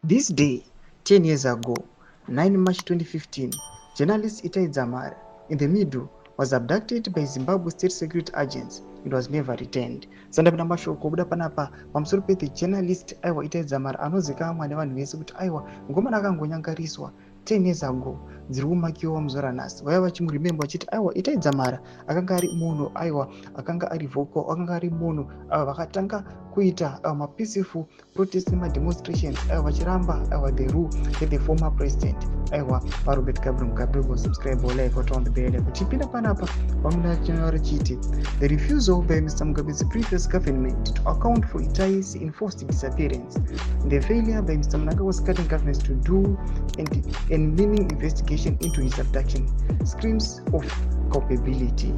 This day, 10 years ago, 9 March 2015, journalist Itai Dzamara, in the middle, was abducted by Zimbabwe state security agents and was never returned. Sandapinda mashoko kubuda panapa pamusoro pe the journalist, aiwa, Itai Dzamara, anozikanwa nevanhu vese kuti, aiwa, mukomana akangonyangariswa 10 years ago, dziri kumakiwa muzuva ranhasi. Vaiva vachimuremember vachiti, aiwa, Itai Dzamara akanga ari munhu, aiwa, akanga ari vocal, akanga ari munhu ava vakatanga kuita mapeaceful protest nemademonstrations, aiwa, vachiramba, aiwa, the rule yethe former president, aiwa, vaRobert Gabriel Mugabe. Go subscribe, like, turn on the bell. Kuchipinda panapa pamunachanyora richiti, "The refusal by Mr Mugabe's previous government to account for Itai's enforced disappearance, the failure by Mr Mnangagwa's current government to do and meaning investigation into his abduction screams of culpability."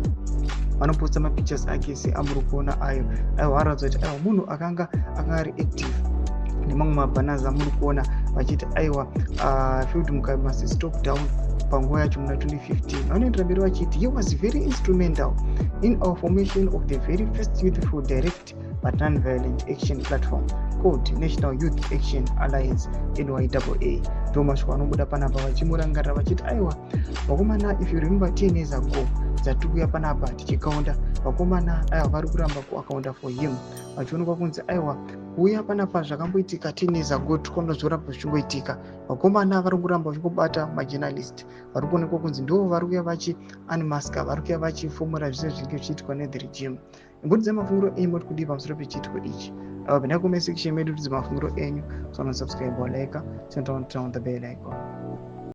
Vanoposta mapictures ake seamuri kuona ayo. Aiwa, aratidza kuti, aiwa, munhu akanga ari active, nemamwe mabanners amuri kuona vachiti, aiwa, "Field Mugabe must stop down." Panguva yacho muna 2015 vanoendera mberi vachiti, "He was very instrumental in our formation of the very first youthful direct but non-violent action platform called National Youth Action Alliance, NYAA." Ndo mashoko anobuda panapa vachimurangarira vachiti, aiwa, vakomana, if you remember, 10 years ago dzatiri kuuya panapa tichikaunda, vakomana, aiwa, vari kuramba kuaccounta for him, vachionekwa kunzi, aiwa, kuuya panapa zvakamboitika 10 years ago tikuona zvoramba zvichingoitika. Vakomana vari kuramba vachingobata majournalist, vari kuonekwa kunzi ndo vari kuuya vachi unmaska, vari kuuya vachifomora zvese zvinenge zvichiitwa nethe regime. Imbotidza mafungiro enyu, moti kudii pamusoro pechiitiko ichi? Apa pinda comment section medu, tudze mafungiro enyu. So subscribe, like, turn on the bell icon.